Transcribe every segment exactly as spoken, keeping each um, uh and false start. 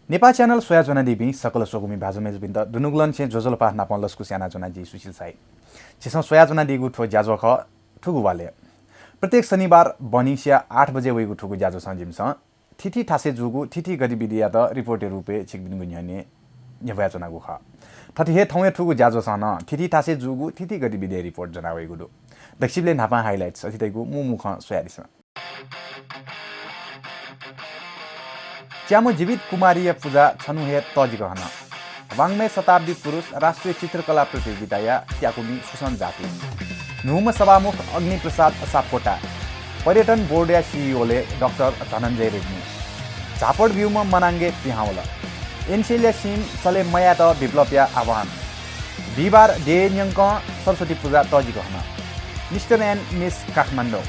नेपाः च्यानल स्वयाच्वनादीपिं सकल स्वकुमि भाजु मय्जुपिन्त दुनुगलंनिसें ज्वजलपा नापं लसकुस यानाच्वना जि सुशील शाही। झीसं स्वयाच्वनादीगु थ्व ज्याझ्वः खः थुगु वालय्। प्रत्येक शनिबार बहनिसिया आठ बजे वइगु थुगु ज्याझ्वलं जिमिसं थीथी थासय् जूगु थीथी गतिविधियात रिपोर्टया रूपय् छिकपिनिगु न्ह्यःने न्ह्यब्वयाच्वनागु खः। थथे हे थौंया थुगु ज्याझ्वलं नं थीथी थासय् जूगु थीथी गतिविधिया रिपोर्ट ज्वनावइगु दु। दक्वसिबलय् न्हापां highlights अथे धइगु मू मू खँ स्वयादिसँ। च्याम्ह जीवित कुमारीया पुजा छन्हु हे तःजिक हन। वाङ्मय शताब्दी पुरुष राष्ट्रिय चित्रकला प्रतियोगिताया त्याकुमि सुसन जाति। न्हूम्ह सभामुख अग्निप्रसाद सापकोटा। पर्यटन बोर्डया सिइओलय् डाक्टर धनञ्जय रेग्मी। झापड ब्यूम्ह मनांगे पिहां वल। एनसिएलया सीम चले मयायेत विप्लवया आह्वान। बिहिबार देय् न्यंकं सरस्वती पुजा तःजिक हन। Mister and Miss Kathmandu.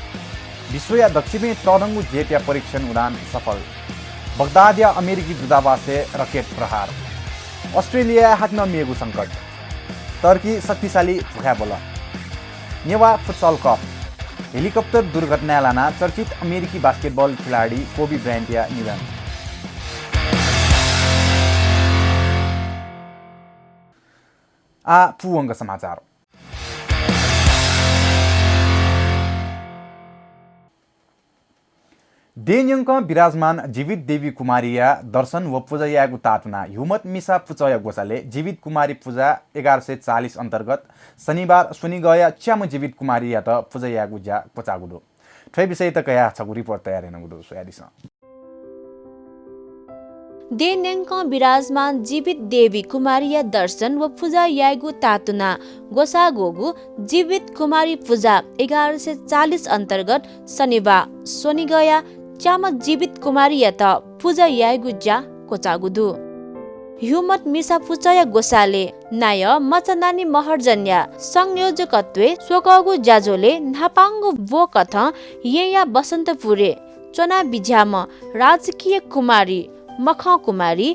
विश्वया दक्वसिबें तःधंगु जेटया परीक्षण उडान सफल। बगदादया अमेरिकी दूतावासय् रकेट प्रहार। अस्ट्रेलियाय् हाकनं मेगु संकट। टर्की शक्तिशाली भुखाय् ब्वल। Newah futsal cup. हेलिकप्टर दुर्घटनाय् लानाः चर्चित अमेरिकी बास्केटबल खेलाडी कोबी ब्रायन्टया निधन। आः पूवंक समाचार। देय् न्यंकं विराजमान जीवित देवी कुमारीया दर्शन व पुजा यायेगु तातुनाः ह्युमत मिसा पुचःया ग्वसालय् जीवित कुमारी पुजा एघार सय चालिस अन्तर्गत शनिबार स्वनिगःया च्याम्ह जीवित कुमारीयात पुजा यायेगु ज्या क्वचाःगु दु। थ्व विषययात कयाः छगू रिपोर्ट तयार यानागु दु, स्वयादिसँ। देय् न्यंकं विराजमान जीवित देवी कुमारीया दर्शन व पुजा यायेगु तातुनाः ग्वसाः ग्वःगु जीवित कुमारी पुजा एघार सय चालिस अन्तर्गत शनिबार स्वनिगःया च्याम्ह जीवित कुमारीयात पुजा यायेगु ज्या क्वचाःगु दु। ह्युमत मिसा पुचःया ग्वसालय् नायः मचानानी महर्जनया संयोजकत्वय् स्वकःगु ज्याझ्वलय् न्हापांगु ब्वकथं येँया बसन्तपुरय् च्वना बिज्याःम्ह राजकीय कुमारी, मखं कुमारी,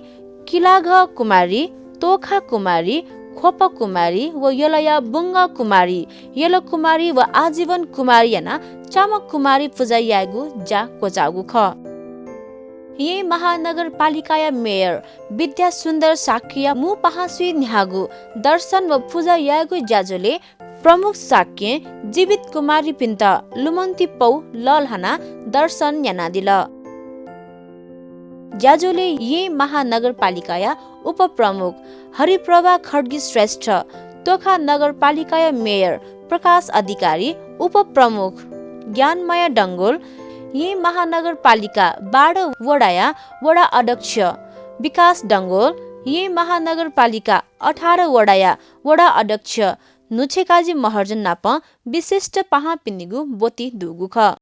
किलाघः कुमारी, तोखा कुमारी, ख्वप कुमारी व यलया बुंगः कुमारी, यल कुमारी व आजीवन कुमारी यानाः च्याम्ह कुमारी पुजा यायेगु ज्या क्वचाःगु खः। येँ महानगरपालिकाया मेयर विद्यासुन्दर शाक्यया मू पाहांसुइ न्ह्याःगु दर्शन व पुजा यायेगु ज्याझ्वलय् प्रमुख शाक्यं जीवित कुमारीपिन्त लुमन्ति पौ लःल्हानाः दर्शन यानादिल। ज्याझ्वलय् येँ महानगरपालिकाया उपप्रमुख हरिप्रभा खड्गी श्रेष्ठ, तोखा नगरपालिकाया मेयर प्रकाश अधिकारी, उपप्रमुख ज्ञानमाया डंगोल, येँ महानगरपालिका बाह्र वडाया वडा अध्यक्ष विकास डंगोल, येँ महानगरपालिका अठार वडाया वडा अध्यक्ष न्हुछेकाजी महर्जन नाप विशिष्ट पाहांपिनिगु ब्वति दुगु खः।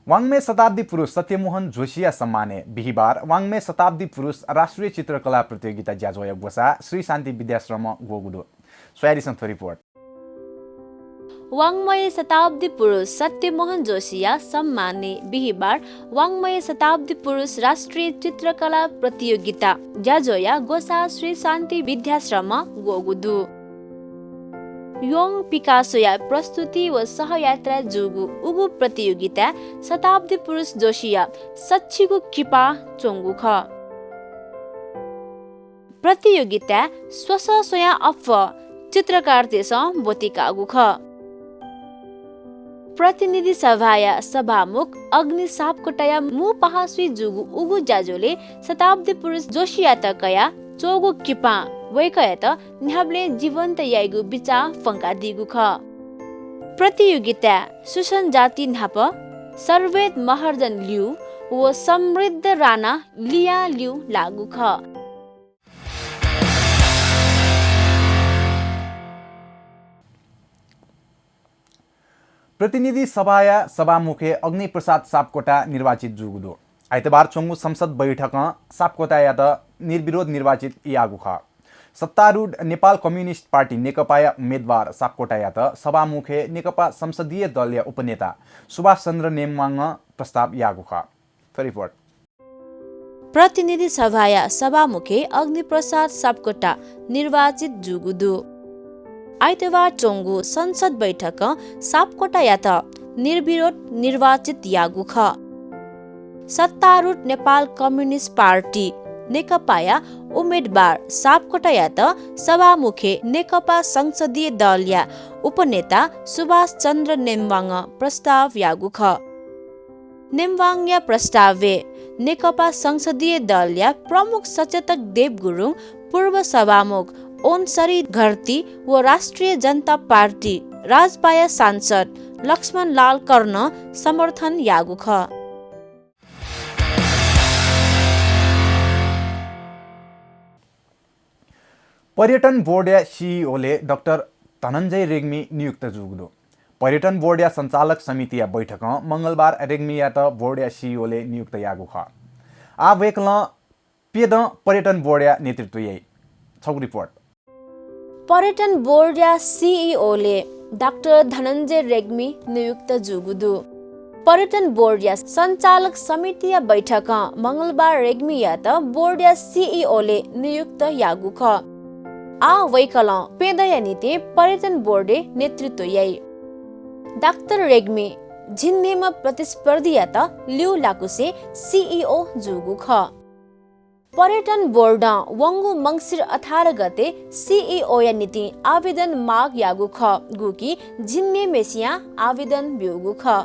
वाङ्मय शताब्दी पुरुष सत्यमोहन जोशीया सम्मानय् बिहिबार वाङ्मय शताब्दी पुरुष राष्ट्रिय चित्रकला प्रतियोगिता ज्याझ्वःया ग्वसाः श्री शान्ति विद्याश्रमं ग्वःगु दु। स्वयादिसँ थ्व रिपोर्ट। वाङ्मय शताब्दी पुरुष सत्यमोहन जोशीया सम्मानय् बिहिबार वाङ्मय शताब्दी पुरुष राष्ट्रिय चित्रकला प्रतियोगिता ज्याझ्वःया ग्वसाः श्री शान्ति विद्याश्रमं ग्वःगु दु। योङ पिकासोया प्रस्तुति व सहयात्रा जूगु उगु प्रतियोगिताय् शताब्दी पुरुष जोशीया सछिगू किपा च्वंगु खः। प्रतियोगिताय् स्वसः स्वयां अप्वः चित्रकारतय्सं ब्वति काःगु खः। प्रतिनिधि सभाया सभामुख अग्नि सापकोटाया मू पाहांसुइ जूगु उगु ज्याझ्वलय् शताब्दी पुरुष जोशीयात कयाः च्वःगु किपां वय्कःयात न्ह्याबलें जीवन्त याइगु बिचाः प्वंकादीगु खः। प्रतियोगिताय् सुसन जाति न्हापा सर्वेद महर्जन ल्यू व समृद्ध राणा लियां ल्यू लाःगु खः। प्रतिनिधि सभाया सभामुखय् अग्निप्रसाद सापकोटा निर्वाचित जूगु दु। आइतबार च्वंगु संसद बैठकं सापकोटायात निर्विरोध निर्वाचित याःगु खः। सत्तारूढ नेपाल कम्युनिस्ट पार्टी नेकपाया उम्मेदवार सापकोटायात सभामुखय् नेकपा संसदीय दलया उपनेता सुभाष चन्द्र नेमाङं प्रस्ताव याःगु खः। थ्व रिपोर्ट। प्रतिनिधि सभाया सभामुखय् अग्निप्रसाद सापकोटा निर्वाचित जूगु दु। आइतबार च्वंगु संसद बैठकं सापकोटायात निर्विरोध निर्वाचित याःगु खः। सत्तारूढ नेपाल कम्युनिस्ट पार्टी नेकपाया उम्मेदवार सापकोटायात सभामुखे नेकपा संसदीय दलया उपनेता सुभाष चन्द्र नेम्वाङं प्रस्ताव याःगु खः। नेम्वाङया प्रस्तावय् नेकपा संसदीय दलया प्रमुख सचेतक देव गुरुङ, पूर्व सभामुख ओन्सरी घरती व राष्ट्रिय जनता पार्टी राजपाया सांसद लक्ष्मण लाल कर्नं समर्थन याःगु खः। पर्यटन बोर्डया सिइओलय् डाक्टर धनञ्जय रेग्मी नियुक्त जूगु दु। पर्यटन बोर्डया सञ्चालक समितिया बैठकं मंगलबार रेग्मीयात बोर्डया सिइओलय् नियुक्त याःगु खः। आः वय्कलं प्यदँ पर्यटन बोर्डया नेतृत्व याइ। छगू रिपोर्ट। पर्यटन बोर्डया सिइओलय् डाक्टर धनञ्जय रेग्मी नियुक्त जूगु दु। पर्यटन बोर्डया सञ्चालक समितिया बैठकं मंगलबार रेग्मीयात बोर्डया सिइओलय् नियुक्त याःगु खः। आः वय्कलं प्यदँया निंतिं पर्यटन बोर्डय् नेतृत्व याइ। डाक्टर रेग्मी झिंनिम्ह प्रतिस्पर्धीयात ल्यूलाकुसें सिइओ जूगु खः। पर्यटन बोर्डं वंगु मंसिर अठार गते सिइओया निंतिं आवेदन माग याःगु खः, गुकी झिंनिम्हय्सियां आवेदन ब्यूगु खः।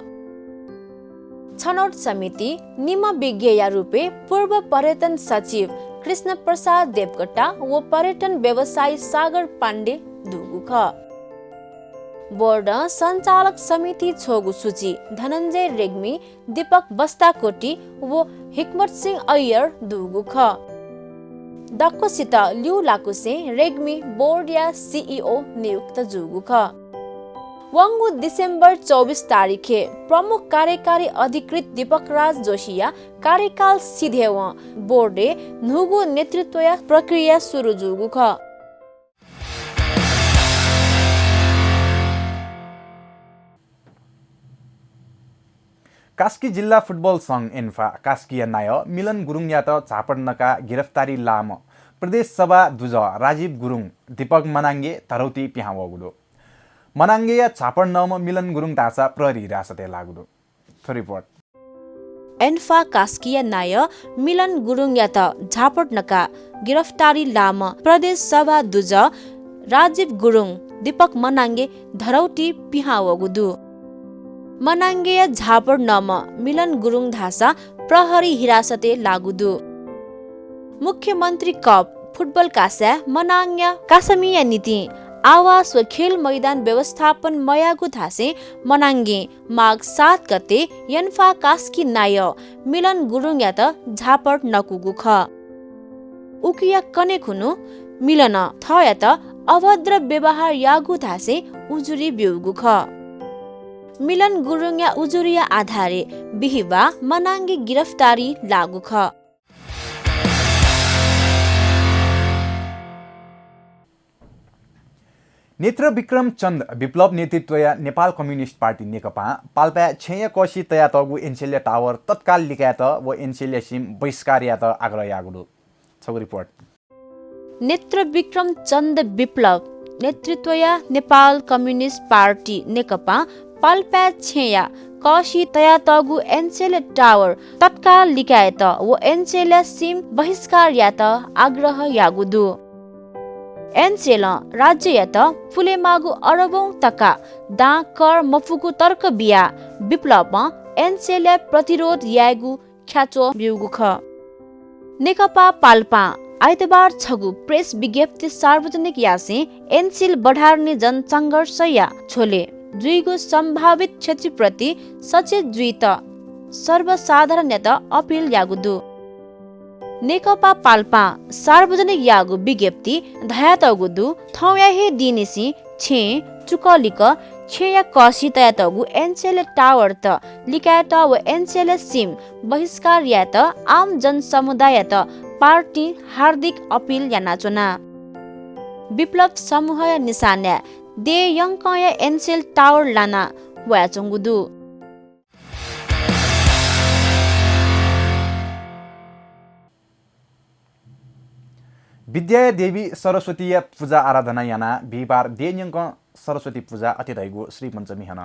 छनौट समिति निम्ह विज्ञया रूपय् पूर्व पर्यटन सचिव कृष्ण प्रसाद देवकोटा व पर्यटन व्यवसायी सागर पाण्डे दुगु खः। बोर्डं सञ्चालक समिति छ्वःगु सूची धनञ्जय रेग्मी, दीपक बस्ताकोटी व हिक्मत सिंह अय्यर दुगु खः। दक्वसित ल्यूलाकुसें रेग्मी बोर्डया सिइओ नियुक्त जूगु खः। वंगु डिसेम्बर चौबिस तारिखय् प्रमुख कार्यकारी अधिकृत दीपकराज जोशीया कार्यकाल सिधयेवं बोर्डय् न्हूगु नेतृत्वया प्रक्रिया सुरु जूगु खः। कास्की जिल्ला फुटबल संघ एन्फा कास्कीया नायः मिलन गुरुङयात झापड नकाः गिरफ्तारी लाःम्ह प्रदेश सभा दुजः राजीव गुरुङ दीपक मनाङ्गे धरौटी पिहां वःगु दु। मनाङ्गेया झापड नःम्ह मिलन गुरुङ धाःसा प्रहरी हिरासतय् लाःगु दु। थ्व रिपोर्ट। एन्फा कास्कीया नायः मिलन गुरुङयात झापड नकाः गिरफ्तारी लाःम्ह प्रदेश सभा दुजः राजीव गुरुङ दीपक मनाङ्गे धरौटी पिहां वःगु दु। मनाङ्गेया झापड नःम्ह मिलन गुरुङ धाःसा प्रहरी हिरासतय् लाःगु दु। मुख्यमन्त्री कप फुटबल कासाय् मनाङ्गेया कासामिया निंतिं आवास व खेल मैदान व्यवस्थापन मयाःगु धासें मनाङ्गें माघ सात गते एन्फा कास्की नायः मिलन गुरुङयात झापड नकूगु खः। उकिया कन्हय् खुन्हु मिलनं थःयात अभद्र व्यवहार याःगु धासें उजुरी ब्यूगु खः। मिलन गुरुङया उजुरीया आधारय् बिहिबाः मनाङ्गे गिरफ्तारी लाःगु खः। नेत्र विक्रम चन्द विप्लव नेतृत्वया नेपाल कम्युनिस्ट पार्टी नेकपां पाल्पाय् छेँया कःसिइ तयातःगु एनसेलया टावर तत्काल लिकायेत व एनसेलया सिम बहिष्कार यायेत आग्रह याःगु दु। छगू रिपोर्ट। नेत्र विक्रम चन्द विप्लव नेतृत्वया नेपाल कम्युनिस्ट पार्टी नेकपां पाल्पाय् छेँया कःसिइ तयातःगु एनसेलया टावर तत्काल लिकायेत व एनसेलया सिम बहिष्कार यायेत आग्रह याःगु दु। एनसेलं राज्ययात पुलेमाःगु अरबौं तका दां कर मफुगु तर्क बियाः विप्लवं एनसेलया प्रतिरोध यायेगु ख्याच्वः ब्यूगु खः। नेकपा पाल्पां आइतबार छगू प्रेस विज्ञप्ति सार्वजनिक यासें एनसेल बढार्ने जनसंघर्षया झ्वलय् जुइगु सम्भावित क्षतिप्रति सचेत जुइत सर्वसाधारणयात अपिल याःगु दु। नेकपा पाल्पां सार्वजनिक याःगु विज्ञप्ति धयातःगु दु, थौंया हे दिंनिसें छेँ चुकलिक छेँया कःसिइ तयातःगु एनसेल टावरत लिकायेत व एनसेल सिम बहिष्कार यायेत आम जनसमुदाययात पार्टीं हार्दिक अपिल यानाच्वना। विप्लव समूहया निशानाय् देय् यंकंया एनसेल टावर लाना वयाच्वंगु दु। विद्याया देवी सरस्वतीया पुजा आराधना यानाः बिहिबार देय् न्यंकं सरस्वती पुजा अथे धइगु श्रीपञ्चमी हन।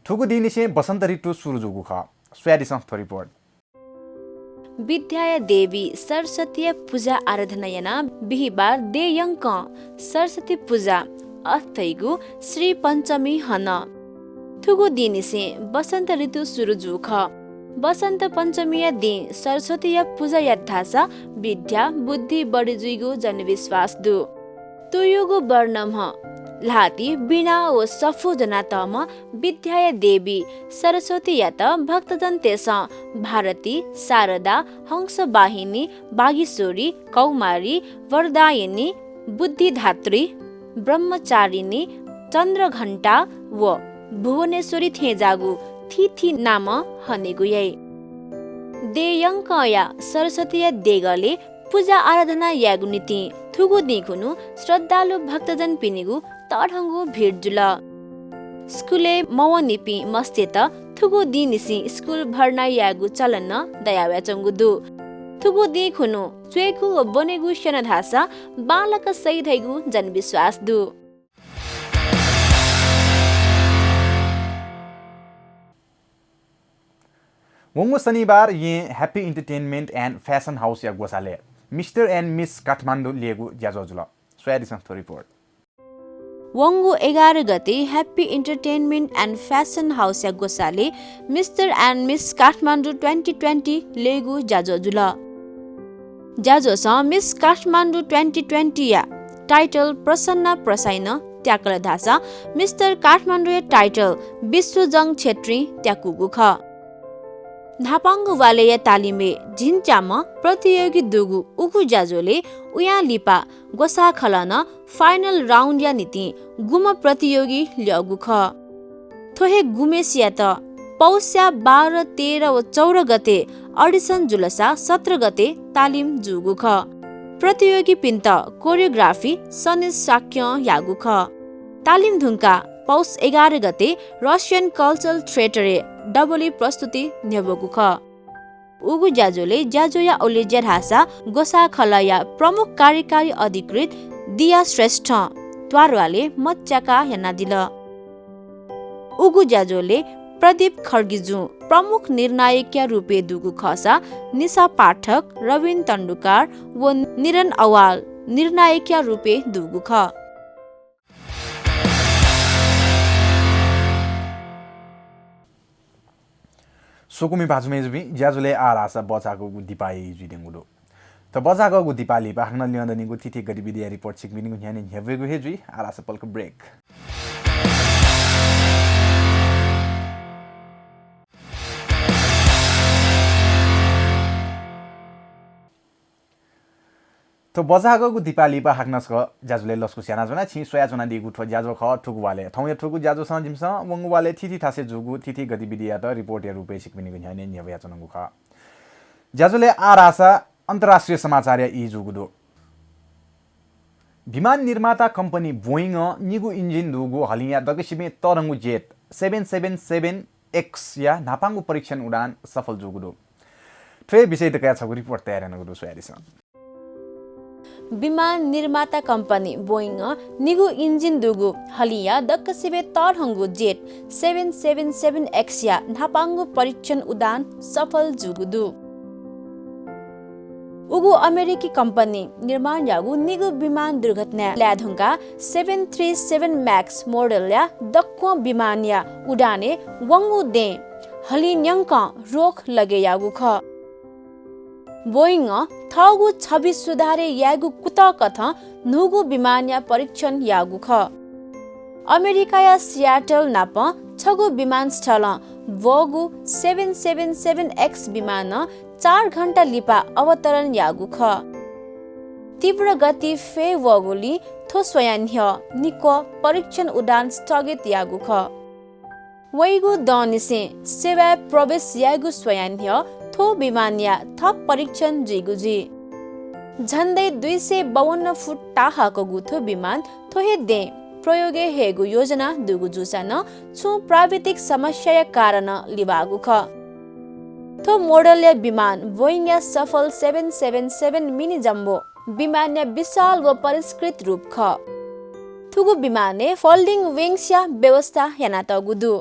थुगु दिंनिसें वसन्त ऋतु सुरु जूगु खः। स्वयादिसँ थ्व रिपोर्ट। विद्याया देवी सरस्वतीया पुजा आराधना यानाः बिहिबार देय्‌यंकं सरस्वती पुजा अथेयागु श्री पञ्चमी हन। थुगु दिंनिसें वसन्त ऋतु सुरु जू खः। वसन्त पञ्चमीया दिं सरस्वतीया पुजा यात धाःसा विद्या, बुद्धि बढी जुइगु जनविश्वास दु। तुयुगु वर्णम्ह ल्हाति वीणा व सफू ज्वनातःम्ह विद्याया देवी सरस्वतीयात भक्तजनतय्‌सं भारती, शारदा, हंसवाहिनी, बागीश्वरी, कौमारी, वरदायिनी, बुद्धिधात्री, ब्रह्मचारिणी, चन्द्रघण्टा व भुवनेश्वरी थेंज्याःगु थीथी नामं हनेगु याइ। देय्‌यंकंया सरस्वतीया देगलय् पुजा आराधना यायेगु निंतिं थुगु दिं खुन्हु श्रद्धालु भक्तजनपिनिगु तःधंगु भिड जुल। स्कुलय् मवनीपिं मस्तय्‌त थुगु दिंनिसें स्कुल भर्ना यायेगु चलन नं दयावयाच्वंगु दु। थुगु दिं खुन्हु च्वयेगु व ब्वनेगु स्यन धाःसा बांलाक सइ धइगु जनविश्वास दु। वंगु शनिबार येँ Happy Entertainment and Fashion House-या ग्वसालय् Mister and Miss Kathmandu ल्ययेगु ज्याझ्वः जुल। स्वयादिसँ थ्व रिपोर्ट। वंगु एघार गते Happy Entertainment and Fashion House-या ग्वसालय् Mister and Miss Kathmandu twenty twenty ल्ययेगु ज्याझ्वः जुल। ज्याझ्वलं Miss Kathmandu twenty twenty-या title प्रसन्ना प्रसाईं त्याकल धाःसा Mister Kathmandu-या title विश्वजङ छेत्रीं त्याकूगु खः। न्हापांगु वालय्‌या तालिमय् झिंच्याम्ह प्रतियोगी दुगु उगु ज्याझ्वलय् उयां लिपा ग्वसाः खलः नं final round-या निंतिं गुम्ह प्रतियोगी ल्यःगु खः। थ्व हे गुम्हय्‌सियात पौषया बाह्र, तेह्र व चौध गते audition जुलसा सत्र गते तालिम जूगु खः। प्रतियोगीपिन्त choreography सनेस शाक्यं याःगु खः। तालिम धुंकाः पौष एघार गते Russian Cultural Theatre-य् डबली प्रस्तुति न्ह्यब्वःगु खः। उगु ज्याझ्वलय् ज्याझ्वःया उलेज्या धाःसा ग्वसाः खलःया प्रमुख कार्यकारी अधिकृत दिया श्रेष्ठं त्वारवालय् मच्याका यानादिल। उगु ज्याझ्वलय् प्रदीप खड्गीजुं प्रमुख निर्णायकया रूपय् दुगु खःसा निशा पाठक, रविन तण्डुकार व निरन अवाल निर्णायकया रूपय् दुगु खः। स्वकुमि भाजु मय्‌जुपिं, ज्याझ्वलय् आः धाःसा बचाःगुगु दिपाः जुइत्यंगु दु। थ्व बचाःगुगु दिपाः लिपा हाकनं ल्यं दनिगु थीथी गतिविधिया रिपोर्ट छिकपिनिगु न्ह्यःने न्ह्यब्वयेगु हे जुइ। आः धाःसा पलख break। थ्व बचाःगुगु दिपाः लिपा हाकनं छकः ज्याझ्वलय् लसकुस यानाच्वना। छिं स्वयाच्वनादीगु थ्व ज्याझ्वः खः थुगु वालय्। थौंया थुगु ज्याझ्वलय् नं जिमिसं वंगु वालय् थीथी थासय् जूगु थीथी गतिविधियात रिपोर्टया रूपय् छिकपिनिगु न्ह्यःने न्ह्यब्वयाच्वनागु खः। ज्याझ्वलय् आः धाःसा अन्तर्राष्ट्रिय समाचारया ई जूगु दु। विमान निर्माता कम्पनी बोइङं निगू इन्जिन दुगु हलिंया दक्वसिबें तःधंगु जेट seven seven seven X-या न्हापांगु परीक्षण उडान सफल जूगु दु। थ्व हे विषय तकया छगू रिपोर्ट तयार यानागु दु, स्वयादिसँ। विमान निर्माता कम्पनी बोइङं निगू इन्जिन दुगु हलिंया दक्वसिबें तःधंगु जेट seven seven seven X-या न्हापांगु परीक्षण उडान सफल जूगु दु। उगु अमेरिकी कम्पनी निर्माण याःगु निगू विमान दुर्घटनाय् लाये धुंकाः seven three seven Max मोडलया दक्वं विमानया उडानय् वंगु दँय् हलिं न्यंकं रोक लगे याःगु खः। बोइङं थःगु छवि सुधारय् यायेगु कुतः कथं न्हूगु विमानया परीक्षण याःगु खः। अमेरिकाया सियाटल नापं छगू विमानस्थलं ब्वःगु seven seven seven X विमानं चार घण्टा लिपा अवतरण याःगु खः। तीव्र गति फय् वःगुलिं थ्व स्वयां न्ह्यः निक्वः परीक्षण उडान स्थगित याःगु खः। वइगु दँनिसें सेवाय् प्रवेश यायेगु स्वयां न्ह्यः थ्व विमानया थप परीक्षण जुइगु जुइ। झन्डै दुई सय बाउन्न फुट ताहाकःगु थ्व विमान थ्व हे दँय् प्रयोगय् हयेगु योजना दुगु जूसां नं छुं प्राविधिक समस्याया कारणं लिबाःगु खः। थ्व मोडलया विमान बोइङया सफल seven seven seven mini jumbo विमानया विशाल व परिष्कृत रूप खः। थुगु विमानय् folding wings-या व्यवस्था यानातःगु दु।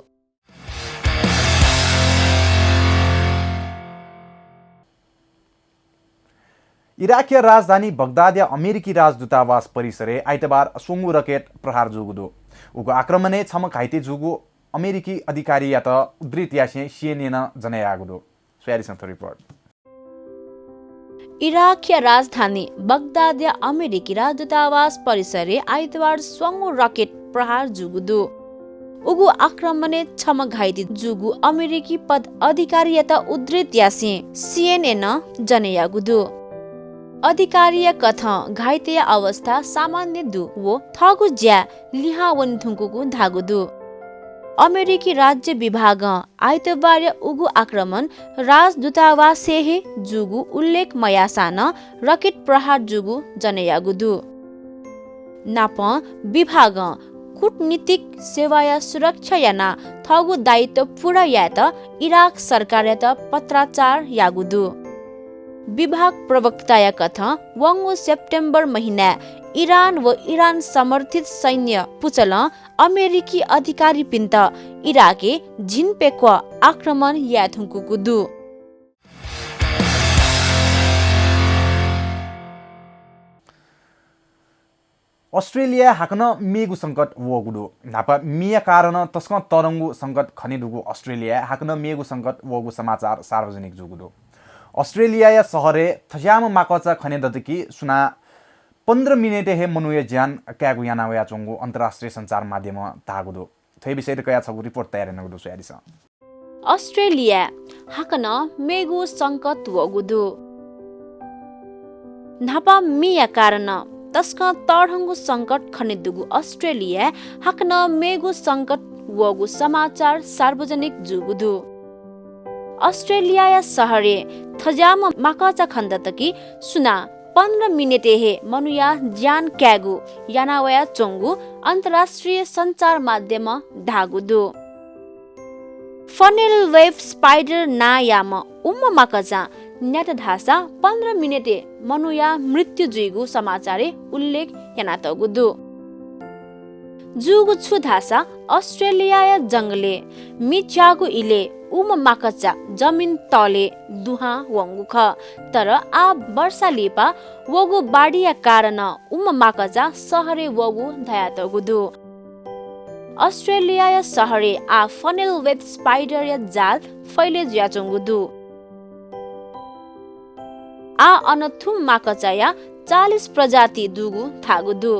इराकया राजधानी बगदादया अमेरिकी राजदूतावास परिसरय् आइतबार स्वंगू रकेट प्रहार जूगु दु। उगु आक्रमणय् छम्ह घाइते जूगु अमेरिकी अधिकारीयात उद्धृत यासें सीएनएनं जनयाःगु दु। स्वयादिसँ थ्व रिपोर्ट। इराकया राजधानी बगदादया अमेरिकी राजदूतावास परिसरय् आइतबार स्वंगू रकेट प्रहार जूगु दु। उगु आक्रमणय् छम्ह घाइते जूगु अमेरिकी पद अधिकारीयात उद्धृत यासें सीएनएनं जनयाःगु दु। अधिकारीया कथं घाइतेया अवस्था सामान्य दु व थःगु ज्या लिहां वने धुंकूगु धाःगु दु। अमेरिकी राज्य विभागं आइतबारया उगु आक्रमण राजदूतावासय् हे जूगु उल्लेख मयाःसां नं रकेट प्रहार जूगु जनयाःगु दु। नापं विभागं कूटनीतिक सेवाया सुरक्षा यानाः थःगु दायित्व पूरा यायेत इराक सरकारयात पत्राचार याःगु दु। विभाग प्रवक्ताया कथं वंगु सेप्टेम्बर महिनाय् इरान व इरान समर्थित सैन्य पुचलं अमेरिकी अधिकारीपिन्त इराकय् झिंप्यक्व आक्रमण याये धुंकूगु दु। अस्ट्रेलियाय् हाकनं मेगु संकट वःगु दु। न्हापा मिया कारणं तसकं तःधंगु संकट खनेदुगु अस्ट्रेलियाय् हाकनं मेगु संकट वःगु समाचार सार्वजनिक जूगु दु। अस्ट्रेलियाया शहरय् थज्याःम्ह माकःचा खने दत कि सुनां पन्ध्र मिनेटय् हे मनूया ज्यान कायेगु याना वयाच्वंगु अन्तर्राष्ट्रिय सञ्चार माध्यमं धाःगु दु। थ्व विषययात कयाः छगू रिपोर्ट तयार यानागु दु, स्वयादिसँ। अस्ट्रेलियाय् हाकनं मेगु संकट वःगु दु। न्हापा मिया कारणं तसकं तःधंगु संकट खनेदुगु अस्ट्रेलियाय् हाकनं मेगु संकट वःगु समाचार सार्वजनिक जूगु दु। अस्ट्रेलियाया शहरय् थज्याःम्ह माकःचा खने दत कि सुनां पन्ध्र मिनेटय् हे मनूया ज्यान कायेगु याना वयाच्वंगु अन्तर्राष्ट्रिय सञ्चार माध्यमं धाःगु दु। फनेल वेब स्पाइडर नांयाम्ह उम्ह माकःचां न्यात धाःसा पन्ध्र मिनेटय् मनूया मृत्यु जुइगु समाचारय् उल्लेख यानातःगु दु। जूगु छु धाःसा अस्ट्रेलियाया जंगलय् मि च्याःगु इलय् उम्ह माकःचा जमिन तलय् दुहां वंगु खः। तर आः वर्षा लिपा वःगु बाढीया कारणं उम्ह माकःचा शहरय् वःगु धयातःगु दु। अस्ट्रेलियाया शहरय् आः फनेल वेब स्पाइडरया जाल फैले जुयाच्वंगु दु। आः अन थुम्ह माकःचाया चालिस प्रजाति दुगु धाःगु दु।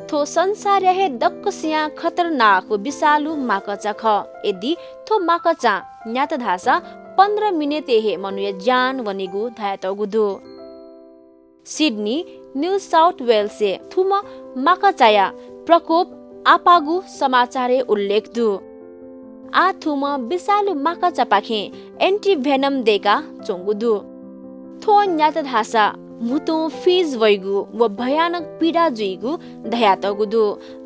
थ्व संसारया हे दक्वसियां खतरनाक व विषालु माकःचा खः। यदि थ्व माकःचां न्यात धाःसा पन्ध्र मिनेटय् हे मनूया ज्यान वनीगु धयातःगु दु। सिडनी, न्यू साउथ वेल्सय् थुम्ह माकःचाया प्रकोप आपाःगु समाचारय् उल्लेख दु। आः थुम्ह विषालु माकःचापाखें एन्टिभेनम दय्काच्वंगु दु। थ्व न्यात धाःसा म्हुतुं फिज वइगु व भयानक पीडा जुइगु धयातःगु दु।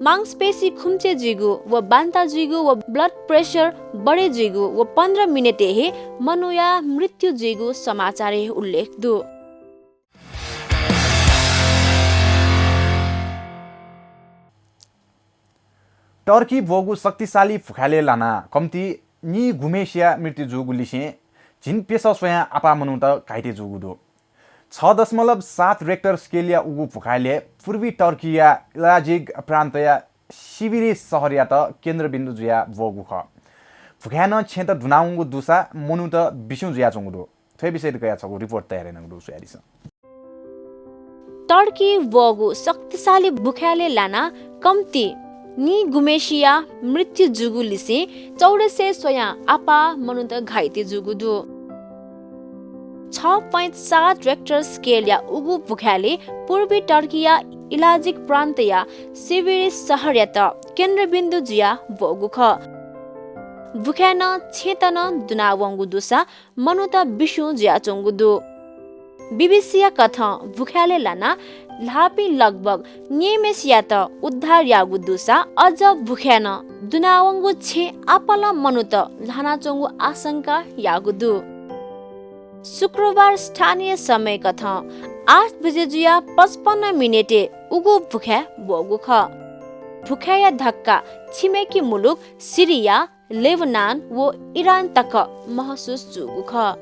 मांसपेशी खुम्चे जुइगु व बान्ता जुइगु व ब्लड प्रेसर बढे जुइगु व पन्ध्र मिनेटय् हे मनूया मृत्यु जुइगु समाचारय् उल्लेख दु। टर्की ब्वःगु शक्तिशाली भुखाय्‌लय् लानाः कम्ति नीगुम्हेसिया मृत्यु जूगु लिसें झिंप्यसः स्वयां आपाः मनूत घाइते जूगु दु। छ दशमलव सात रेक्टर स्केलया उगु भुखाय्‌लय् पूर्वी टर्कीया इलाजिग प्रान्तया सिभिरिस शहरयात केन्द्रबिन्दु जुयाः ब्वःगु खः। भुखाय्‌नं छेँत दुनावंगु दुसा मनूत बिस्युं जुयाच्वंगु दु। थ्व विषययात कयाः छगू रिपोर्ट तयार यानागु दु, स्वयादिसँ। टर्की ब्वःगु शक्तिशाली भुखाय्‌लय् लानाः कम्ति नीगुम्हेसिया मृत्यु जूगु लिसें चौध सय स्वयां आपाः मनूत घाइते जूगु दु। छ point सात रेक्टर स्केलया उगु भुखाय्‌लय् पूर्वी टर्कीया इलाजिक प्रान्तया सिभिरिस शहरयात केन्द्रबिन्दु जुयाः ब्वःगु खः। भुखाय्‌नं छेँत नं दुनावंगु दुसा मनूत बिस्युं जुयाच्वंगु दु। बीबीसीया कथं भुखाय्‌लय् लानाः ल्हाःपिं लगभग न्यय्‌म्हेसियात उद्धार याःगु दुसा अझ भुखाय्‌नं दुनावंगु छेँ आपालं मनूत ल्हानाच्वंगु आशंका याःगु दु। शुक्रबार स्थानीय समय कथं आठ बजे जुयाः पचपन्न मिनेटय् उगु भुखाय् ब्वःगु खः। भुखाय्‌या धक्का छिमेकी मुलुक सिरिया, लेबनान व इरान तक महसुस जूगु खः।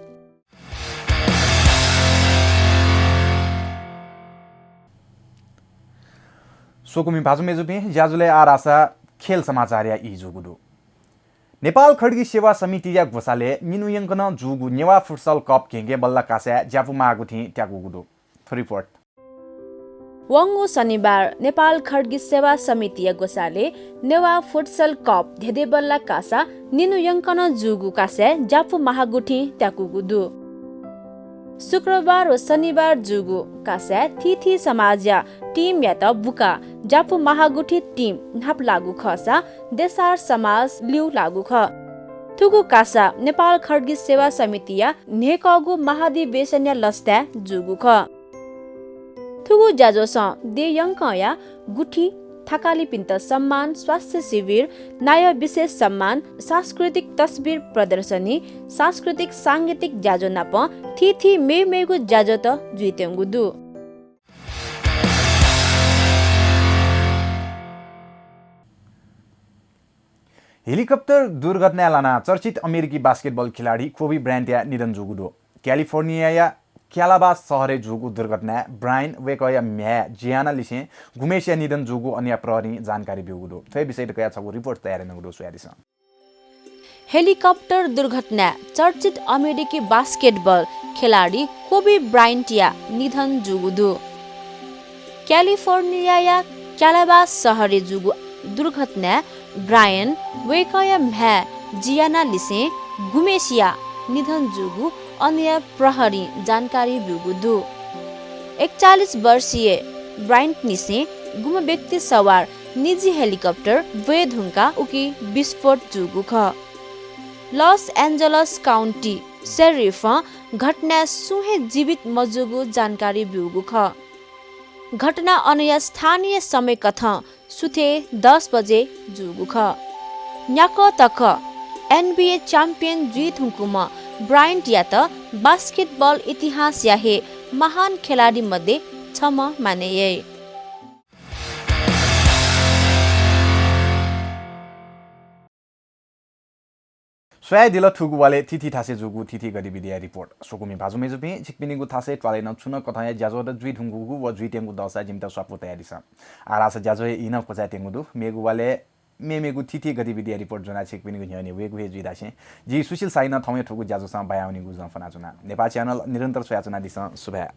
स्वकुमि भाजु मय्जुपिं, ज्याझ्वलय् आः धाःसा खेल समाचारया ई जूगु दु। नेपाल खड्गी सेवा समितिया ग्वसालय् निन्हु यंकनं जूगु नेवाः फुटसल कप घेंघें बल्ला कासाय् ज्यापु माःगु थें त्याकूगु दु। थ्व रिपोर्ट। वंगु शनिबार नेपाल खड्गी सेवा समितिया ग्वसालय् नेवाः फुटसल कप धेंधेंबल्ला कासा निन्हु यंकनं जूगु कासाय् ज्यापु माःगु थें त्याकूगु दु। शुक्रबार व शनिबार जूगु कासाय् थीथी समाजया टिमयात बुकाः ज्यापु माःगु थें टिम न्हापा लाःगु खःसा देसार समाज ल्यू लाःगु खः। थुगु कासा नेपाल खड्गी सेवा समितिया न्हय्कःगु महाधिवेशनया लसताय् जूगु खः। थुगु ज्याझ्वलं देय् यंकंया गुथि, थकालिपिन्त सम्मान, स्वास्थ्य शिविर, नायः विशेष सम्मान, सांस्कृतिक तस्बिर प्रदर्शनी, सांस्कृतिक सांगीतिक ज्याझ्वः नाप थीथी मेमेगु ज्याझ्वःत जुइत्यंगु दु। हेलिकप्टर दुर्घटनाय् लानाः चर्चित अमेरिकी बास्केटबल खेलाडी कोबी ब्रायन्टया निधन जूगु दु। क्यालिफोर्नियाया क्यालाबास शहरय् जूगु दुर्घटनाय् ब्रायन, वय्कःया म्ह्याय् जियाना लिसें गुम्हेसिया निधन जूगु अनया प्रहरीं जानकारी ब्यूगु दु। थ्व विषयत कयाः छगू रिपोर्ट तयार यानागु दु, स्वयादिसँ। हेलिकप्टर दुर्घटनाय् चर्चित अमेरिकी बास्केटबल खेलाडी कोबी ब्रायन्टया निधन जूगु दु। क्यालिफोर्नियाया क्यालाबास शहरय् जूगु दुर्घटनाय् ब्रायन, वय्कःया म्ह्याय् जियाना लिसें गुम्हेसिया निधन जूगु अनया प्रहरीं जानकारी ब्यूगु दु। एकचालिस वर्षीय ब्रायन्टनिसें गुम्ह व्यक्ति सवार निजी हेलिकप्टर ब्वये धुंकाः उकी विस्फोट जूगु खः। लस एन्जलस काउन्टी सेरिफं घटनाय् सुं हे जीवित मजूगु जानकारी ब्यूगु खः। घटना अनया स्थानीय समय कथं सुथय् दस बजे जूगु खः। न्याक्वः तक एनबिए च्याम्पियन जुइ धुंकूम्ह ब्रायन्टयात बास्केटबल इतिहासया हे महान खेलाडी मध्ये छम्ह माने याइ। स्वयादिल थुगु वालय् थीथी थासय् जूगु थीथी गतिविधिया रिपोर्ट। स्वकुमि भाजु मय्जुपिं, छिकपिनिगु थासय् त्वालय् नं छुं नं कथंया ज्याझ्वःत जुइ धुंकूगु व जुइत्यंगु दःसा जिमित स्वापू तयादिसँ। आः धाःसा ज्याझ्वःया ई नं क्वचाय्त्यंगु दु। मेगु वालय् मेमेगु थीथी गतिविधिया रिपोर्ट ज्वनाः छिकपिनिगु न्ह्यःने वयेगु हे जुइ धासें जि सुशील शाहीनं थौंया थुगु ज्याझ्वलय् बायावनीगु जं फ्वनाच्वना। नेपाः च्यानल निरन्तर स्वयाच्वनादिसँ। सुभाय्।